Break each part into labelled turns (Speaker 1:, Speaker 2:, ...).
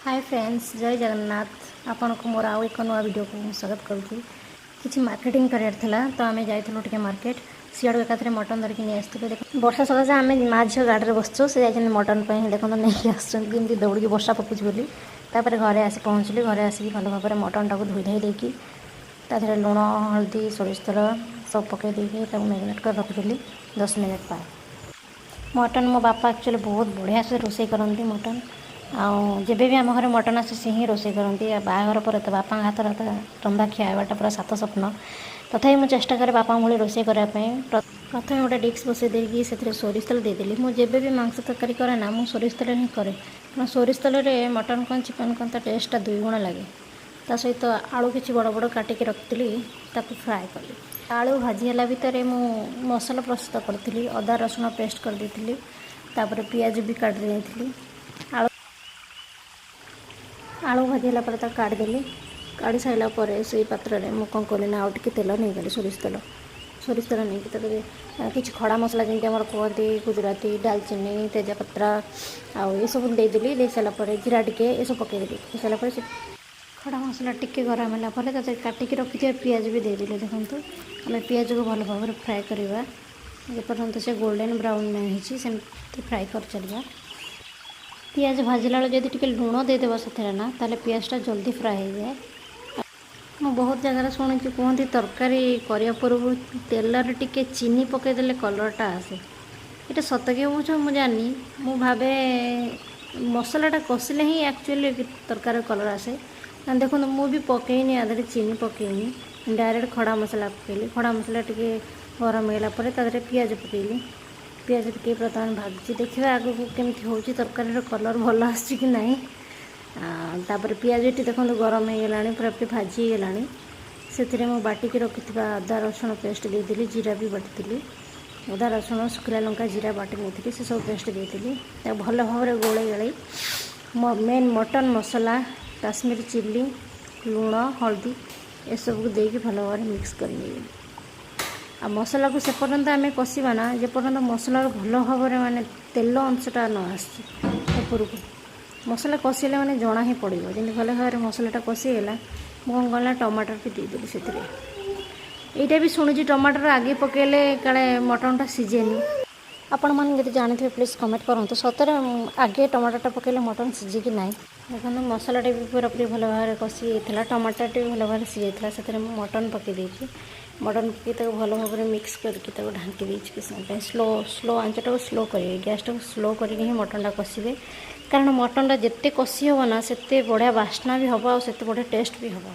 Speaker 1: ହାଏ friends, ଜୟ ଜଗନ୍ନାଥ। ଆପଣଙ୍କୁ ମୋର ଆଉ ଏକ ନୂଆ ଭିଡ଼ିଓକୁ ମୁଁ ସ୍ୱାଗତ କରୁଛି। କିଛି ମାର୍କେଟିଂ କରିବାର ଥିଲା ତ ଆମେ ଯାଇଥିଲୁ ଟିକେ ମାର୍କେଟ। ସିଆଡ଼ୁ ଏକାଥରେ ମଟନ୍ ଧରିକି ନେଇ ଆସିଥିଲୁ। ଦେଖ, ବର୍ଷା ସକାଶେ ଆମେ ମା ଝିଅ ଗାଡ଼ିରେ ବସିଛୁ। ସେ ଯାଇଛନ୍ତି ମଟନ୍ ପାଇଁ। ଦେଖନ୍ତୁ, ନେଇକି ଆସୁଛନ୍ତି କେମିତି ଦୌଡ଼ିକି, ବର୍ଷା ପକାଉଛି ବୋଲି। ତାପରେ ଘରେ ଆସି ପହଞ୍ଚିଲି। ଘରେ ଆସିକି ଭଲ ଭାବରେ ମଟନ୍ଟାକୁ ଧୋଇ ଧାଇ ଦେଇକି ତା ଦେହରେ ଲୁଣ, ହଳଦୀ, ସୋରିଷ ତେଲ ସବୁ ପକାଇ ଦେଇକି ତାକୁ ମ୍ୟାରିନେଟ୍ କରି ରଖିଥିଲି 10 ମିନିଟ୍ ପାଇଁ। ମଟନ୍ ମୋ ବାପା ଆକ୍ଚୁଆଲି ବହୁତ ବଢ଼ିଆ ସେ ରୋଷେଇ କରନ୍ତି ମଟନ୍। ଆଉ ଯେବେ ବି ଆମ ଘରେ ମଟନ୍ ଆସେ, ସେ ହିଁ ରୋଷେଇ କରନ୍ତି। ଆଉ ବାହାଘର ପରେ ତ ବାପାଙ୍କ ହାତର ତ ରନ୍ଧା ଖିଆ ହେବାଟା ପୁରା ସାତ ସ୍ୱପ୍ନ। ତଥାପି ମୁଁ ଚେଷ୍ଟା କରେ ବାପାଙ୍କ ଭଳି ରୋଷେଇ କରିବା ପାଇଁ। ପ୍ରଥମେ ଗୋଟେ ଡିସ୍ ବସେଇ ଦେଇକି ସେଥିରେ ସୋରିଷ ତେଲ ଦେଇଦେଲି। ମୁଁ ଯେବେ ବି ମାଂସ ତରକାରୀ କରେ ନା, ମୁଁ ସୋରିଷ ତେଲରେ ହିଁ କରେ, କାରଣ ସୋରିଷ ତେଲରେ ମଟନ୍ କ'ଣ, ଚିକେନ୍ କ'ଣ, ତା ଟେଷ୍ଟଟା ଦୁଇଗୁଣ ଲାଗେ। ତା ସହିତ ଆଳୁ କିଛି ବଡ଼ ବଡ଼ କାଟିକି ରଖିଥିଲି, ତାକୁ ଫ୍ରାଏ କଲି। ଆଳୁ ଭାଜି ହେଲା ଭିତରେ ମୁଁ ମସଲା ପ୍ରସ୍ତୁତ କରିଥିଲି। ଅଦା ରସୁଣ ପେଷ୍ଟ କରିଦେଇଥିଲି, ତାପରେ ପିଆଜ ବି କାଟି ଦେଇଥିଲି। ଆଳୁ ଭାଜି ହେଲା ପରେ ତାକୁ କାଢ଼ିଦେଲି। କାଢ଼ି ସାରିଲା ପରେ ସେଇ ପାତ୍ରରେ ମୁଁ କ'ଣ କଲି ନା, ଆଉ ଟିକେ ତେଲ ନେଇଗଲି, ସୋରିଷ ତେଲ। ସୋରିଷ ତେଲ ନେଇକି ତା ଦେହରେ କିଛି ଖଡ଼ା ମସଲା, ଯେମିତି ଆମର କୁହନ୍ତି ଗୁଜୁରାତି, ଡାଲଚିନି, ତେଜପତ୍ର ଆଉ ଏସବୁ ଦେଇଦେଲି। ଦେଇ ସାରିଲା ପରେ ଜିରା ଟିକେ ଏସବୁ ପକାଇଦେଲି। ଦେଇ ସାରିଲା ପରେ ସେ ଖଡ଼ା ମସଲା ଟିକେ ଗରମ ହେଲା ପରେ ତା ଦେହରେ କାଟିକି ରଖିଥିବା ପିଆଜ ବି ଦେଇଦେଲି। ଦେଖନ୍ତୁ, ଆମେ ପିଆଜକୁ ଭଲ ଭାବରେ ଫ୍ରାଏ କରିବା। ଯେପର୍ଯ୍ୟନ୍ତ ସେ ଗୋଲ୍ଡେନ୍ ବ୍ରାଉନ୍ ନ ହେଇଛି, ସେମିତି ଫ୍ରାଏ କରିଚାଲିବା। ପିଆଜ ଭାଜିଲା ବେଳେ ଯଦି ଟିକେ ଲୁଣ ଦେଇଦେବ ସେଥିରେ ନା, ତାହେଲେ ପିଆଜଟା ଜଲ୍ଦି ଫ୍ରାଏ ହେଇଯାଏ। ମୁଁ ବହୁତ ଜାଗାରେ ଶୁଣିଛି, କୁହନ୍ତି ତରକାରୀ କରିବା ପୂର୍ବରୁ ତେଲରେ ଟିକେ ଚିନି ପକାଇଦେଲେ କଲର୍ଟା ଆସେ। ଏଇଟା ସତ କି ମିଛ ମୁଁ ଜାଣିନି। ମୁଁ ଭାବେ ମସଲାଟା କଷିଲେ ହିଁ ଆକ୍ଚୁଆଲି ତରକାରୀର କଲର୍ ଆସେ। ନା, ଦେଖନ୍ତୁ, ମୁଁ ବି ପକେଇନି, ଆ ଦେହରେ ଚିନି ପକେଇନି। ଡାଇରେକ୍ଟ ଖଡ଼ା ମସଲା ପକେଇଲି। ଖଡ଼ା ମସଲା ଟିକେ ଗରମ ହେଇଗଲା ପରେ ତା ଦେହରେ ପିଆଜ ପକେଇଲି। ପିଆଜ ଟିକେ ବର୍ତ୍ତମାନ ଭାଜୁଛି। ଦେଖିବା ଆଗକୁ କେମିତି ହେଉଛି, ତରକାରୀର କଲର୍ ଭଲ ଆସୁଛି କି ନାହିଁ। ତାପରେ ପିଆଜ ଏଠି ଦେଖନ୍ତୁ ଗରମ ହେଇଗଲାଣି, ପୁରା ଭାଜି ହେଇଗଲାଣି। ସେଥିରେ ମୁଁ ବାଟିକି ରଖିଥିବା ଅଦା ରସୁଣ ପେଷ୍ଟ ଦେଇଦେଲି। ଜିରା ବି ବାଟିଥିଲି। ଅଦା, ରସୁଣ, ଶୁଖିଲା ଲଙ୍କା, ଜିରା ବାଟି ନେଇଥିଲି, ସେସବୁ ପେଷ୍ଟ ଦେଇଥିଲି। ତାକୁ ଭଲ ଭାବରେ ଗୋଳେଇ ଗୋଳେଇ ମେନ୍ ମଟନ୍ ମସଲା, କାଶ୍ମୀର ଚିଲି, ଲୁଣ, ହଳଦୀ ଏସବୁକୁ ଦେଇକି ଭଲ ଭାବରେ ମିକ୍ସ କରି ନେଇଗଲି। ଆଉ ମସଲାକୁ ସେ ପର୍ଯ୍ୟନ୍ତ ଆମେ କଷିବା ନା, ଯେପର୍ଯ୍ୟନ୍ତ ମସଲାରୁ ଭଲ ଭାବରେ ମାନେ ତେଲ ଅଂଶଟା ନ ଆସିଛି ଉପରକୁ। ମସଲା କଷିଲେ ମାନେ ଜଣା ହିଁ ପଡ଼ିବ। ଯେମିତି ଭଲ ଭାବରେ ମସଲାଟା କଷିଗଲା, ମୁଁ କ'ଣ କଲି ନା, ଟମାଟର ବି ଦେଇଦେଲି ସେଥିରେ। ଏଇଟା ବି ଶୁଣିଛି, ଟମାଟର ଆଗେ ପକାଇଲେ କାଳେ ମଟନଟା ସିଝେନି। ଆପଣମାନେ ଯଦି ଜାଣିଥିବେ, ପ୍ଲିଜ୍ କମେଣ୍ଟ କରନ୍ତୁ, ସତରେ ଆଗେ ଟମାଟରଟା ପକାଇଲେ ମଟନ୍ ସିଝେ କି ନାହିଁ? ଦେଖନ୍ତୁ, ମସଲାଟା ବି ପୁରାପୁରି ଭଲ ଭାବରେ କଷି ଯାଇଥିଲା, ଟମାଟରଟା ବି ଭଲ ଭାବରେ ସିଝି ଯାଇଥିଲା। ସେଥିରେ ମୁଁ ମଟନ୍ ପକାଇ ଦେଇଛି। ମଟନ୍ ପକାଇ ତାକୁ ଭଲ ଭାବରେ ମିକ୍ସ କରିକି ତାକୁ ଢାଙ୍କି ଦେଇଛି କିଛି ସମୟ ପାଇଁ। ସ୍ଲୋ ସ୍ଲୋ ଆଞ୍ଚଟାକୁ ସ୍ଲୋ କରିବେ, ଗ୍ୟାସ୍ଟାକୁ ସ୍ଲୋ କରିକି ହିଁ ମଟନ୍ଟା କଷିବେ, କାରଣ ମଟନ୍ଟା ଯେତେ କଷି ହେବ ନା, ସେତେ ବଢ଼ିଆ ବାସ୍ନା ବି ହେବ ଆଉ ସେତେ ବଢ଼ିଆ ଟେଷ୍ଟ ବି ହେବ।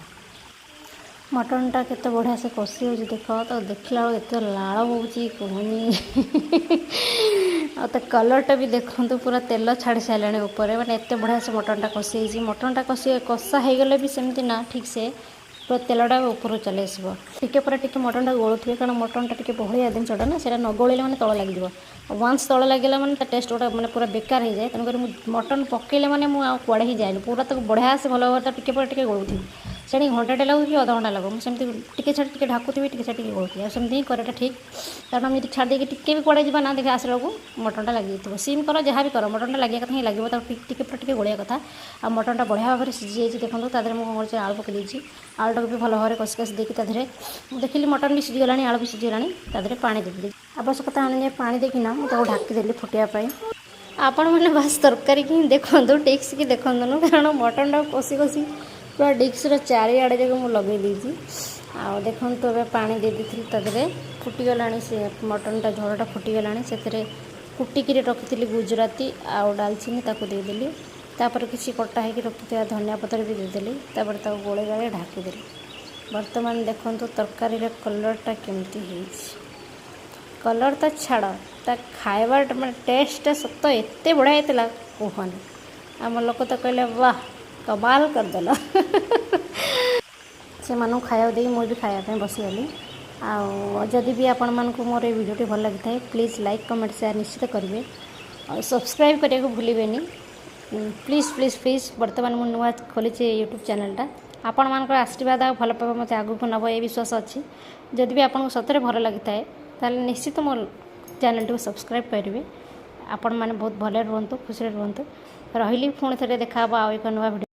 Speaker 1: ମଟନ୍ଟା କେତେ ବଢ଼ିଆ ସେ କଷି ହେଉଛି ଦେଖ ତ। ଦେଖିଲା ବେଳକୁ ଏତେ ଲାଳ ବହୁଛି, କୁହନି। ଆଉ ତା କଲର୍ଟା ବି ଦେଖନ୍ତୁ, ପୁରା ତେଲ ଛାଡ଼ି ସାରିଲାଣି ଉପରେ। ମାନେ ଏତେ ବଢ଼ିଆ ସେ ମଟନ୍ଟା କଷି ହେଇଛି। ମଟନ୍ଟା କଷା ହେଇଗଲେ ବି ସେମିତି ନା, ଠିକ୍ ସେ ପୁରା ତେଲଟା ଉପରକୁ ଚାଲି ଆସିବ। ଟିକେ ପରେ ଟିକେ ମଟନ୍ଟା ଗୋଳୁଥିବେ, କାରଣ ମଟନ୍ଟା ଟିକେ ବହଳିଆ ଜିନିଷଟା ନା, ସେଇଟା ନ ଗୋଳେଇଲେ ମାନେ ତଳ ଲାଗିଯିବ। ୱାନ୍ସ ତଳ ଲାଗିଲା ମାନେ ତା ଟେଷ୍ଟ ଗୋଟେ ମାନେ ପୁରା ବେକାର ହେଇଯାଏ। ତେଣୁକରି ମୁଁ ମଟନ୍ ପକେଇଲେ ମାନେ ମୁଁ ଆଉ କୁଆଡ଼େ ହିଁ ଯାଏନି। ପୁରା ତାକୁ ବଢ଼ିଆ ସେ ଭଲ ଭାବରେ ଟିକେ ପରେ ଟିକେ ଗୋଳୁଥିବି। ସେଠି ଘଣ୍ଟାଟେ ଲାଗୁ କି ଅଧଘଣ୍ଟା ଲାଗୁ, ମୁଁ ସେମିତି ଟିକେ ଛାଡ଼ି ଟିକେ ଢାକୁଥିବି, ଟିକେ ଛାଡ଼ି ଟିକେ ଗୋଳୁଥିବି। ଆଉ ସେମିତି ହିଁ କରିବାଟା ଠିକ୍, କାରଣ ଆମେ ଯଦି ଛାଡ଼ି ଦେଇକି ଟିକେ ବି କୁଆଡ଼େ ଯିବା ନା, ଦେଖିବା ଆସିଲା ବେଳକୁ ମଟନ୍ଟା ଲାଗିଯାଇଥିବ। ସିମ୍ କର, ଯାହା ବି କର, ମଟନ୍ଟା ଲାଗିବା କଥା ହିଁ ଲାଗିବ। ତାକୁ ଟିକେ ପରେ ଟିକେ ଗୋଳିବା କଥା। ଆଉ ମଟନ୍ଟା ବଢ଼ିଆ ଭାବରେ ସିଝି ଯାଇଛି। ଦେଖନ୍ତୁ, ତା ଦେହରେ ମୁଁ କ'ଣ କରୁଛି, ଆଳୁ ପକାଇ ଦେଇଛି। ଆଳୁଟାକୁ ବି ଭଲ ଭାବରେ କଷି କଷି ଦେଇକି ତା ଦେହରେ ମୁଁ ଦେଖିଲି ମଟନ୍ ବି ସିଝିଗଲାଣି, ଆଳୁ ବି ସିଝିଗଲାଣି। ତା ଦେହରେ ପାଣି ଦେଇଦେଲି। ଆବଶ୍ୟକତା ଅନୁଯାୟୀ ପାଣି ଦେଇକିନା ମୁଁ ତାକୁ ଢାଙ୍କିଦେଲି ଫୁଟିବା ପାଇଁ। ଆପଣମାନେ ବାସ୍ ତରକାରୀକି ହିଁ ଦେଖନ୍ତୁ, ଡିସ୍‌କି ଦେଖନ୍ତୁନି, କାରଣ ମଟନ୍ଟାକୁ କଷି କଷି ପୁରା ଡିସ୍ର ଚାରିଆଡ଼େ ଯାକ ମୁଁ ଲଗେଇ ଦେଇଛି। ଆଉ ଦେଖନ୍ତୁ, ଏବେ ପାଣି ଦେଇ ଦେଇଥିଲି ତା ଦେହରେ, ଫୁଟିଗଲାଣି ସେ ମଟନ୍ଟା, ଝୋଳଟା ଫୁଟିଗଲାଣି। ସେଥିରେ କୁଟିକିରି ରଖିଥିଲି ଗୁଜୁରାତି ଆଉ ଡାଲଚିନି, ତାକୁ ଦେଇଦେଲି। ତାପରେ କିଛି କଟା ହେଇକି ରଖିଥିବା ଧନିଆ ପତ୍ର ବି ଦେଇଦେଲି। ତାପରେ ତାକୁ ଗୋଳେଇ ଗାଳେଇ ଢାଙ୍କିଦେଲି। ବର୍ତ୍ତମାନ ଦେଖନ୍ତୁ ତରକାରୀର କଲର୍ଟା କେମିତି ହେଇଛି। କଲର୍ ତ ଛାଡ଼, ତା ଖାଇବାଟା ମାନେ ଟେଷ୍ଟଟା ସତ ଏତେ ବଢ଼ିଆ ହେଇଥିଲା, କୁହନି। ଆମ ଲୋକ ତ କହିଲେ, "ବାह, କମାଲ କରିଦେଲ।" ସେମାନଙ୍କୁ ଖାଇବାକୁ ଦେଇ ମୁଁ ବି ଖାଇବା ପାଇଁ ବସିଗଲି। ଆଉ ଯଦି ବି ଆପଣମାନଙ୍କୁ ମୋର ଏଇ ଭିଡ଼ିଓଟି ଭଲ ଲାଗିଥାଏ, ପ୍ଲିଜ୍ ଲାଇକ୍, କମେଣ୍ଟ, ସେୟାର ନିଶ୍ଚିତ କରିବେ ଆଉ ସବସ୍କ୍ରାଇବ୍ କରିବାକୁ ଭୁଲିବେନି। Please, please, please. ବର୍ତ୍ତମାନ ମୁଁ ନୂଆ ଖୋଲିଛି ୟୁଟ୍ୟୁବ୍ ଚ୍ୟାନେଲ୍ଟା। ଆପଣମାନଙ୍କର ଆଶୀର୍ବାଦ ଆଉ ଭଲ ପାଇବା ମୋତେ ଆଗକୁ ନେବ, ଏ ବିଶ୍ୱାସ ଅଛି। ଯଦି ବି ଆପଣଙ୍କୁ ସତରେ ଭଲ ଲାଗିଥାଏ, ତାହେଲେ ନିଶ୍ଚିତ ମୋ ଚ୍ୟାନେଲ୍ଟିକୁ ସବସ୍କ୍ରାଇବ୍ କରିବେ। ଆପଣମାନେ ବହୁତ ଭଲରେ ରୁହନ୍ତୁ, ଖୁସିରେ ରୁହନ୍ତୁ। ରହିଲି, ପୁଣି ଥରେ ଦେଖା ହେବ ଆଉ ଏକ ନୂଆ ଭିଡ଼ିଓ।